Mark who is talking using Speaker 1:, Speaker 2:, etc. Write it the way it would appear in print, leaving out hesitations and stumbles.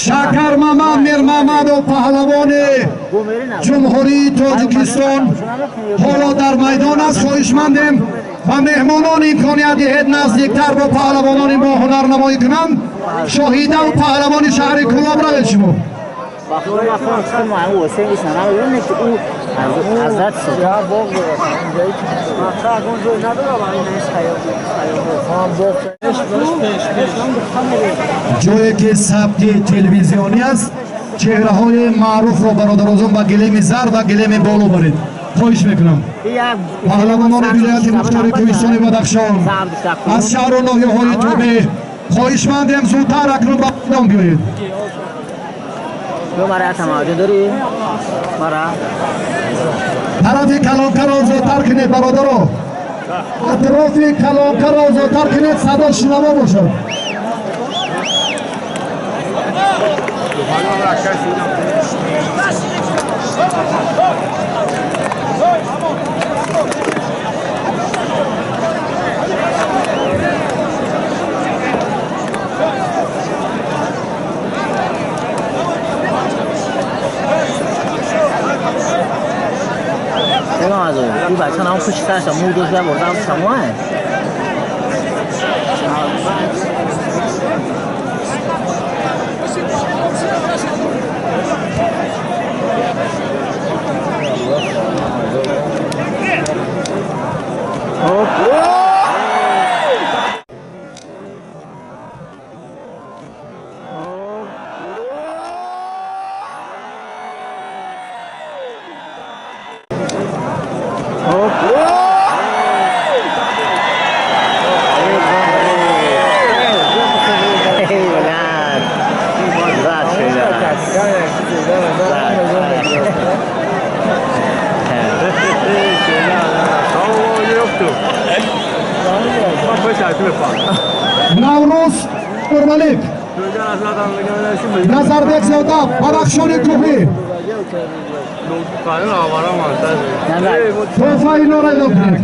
Speaker 1: Шакармамад Мирмамадов, паҳлавони Ҷумҳурии Тоҷикистон, ҳоло дар майдон аст. Хоҳишмандем ба меҳмонон имконият диҳед наздиктар бо паҳлавонони мо ҳунарнамоӣ кунанд. Шоҳидаву паҳлавони шаҳри Кӯлоб, равед шумо. Ҷое ки сабти телевизионӣ аст, чеҳраҳои маъруфро, бародарозон, ба гилеми зар ва гилеми боло баред, хоҳиш мекунам. Паҳлавонони вилояти мухтори Кӯҳистони Бадахшон аз шаҳру ноҳияҳои тобеъ, хоҳишмандем, зудтар акнун ба майдон биёед. Тарафи калонкаро зудтар кунед, бародаро, атрофи калонкаро зудтар кунед, садо шунаво бошад. Наврӯз Нурмалик, Назарбек Зода, Бадахшони Кӯҳӣ, тӯҳфаи норо эълон кунед.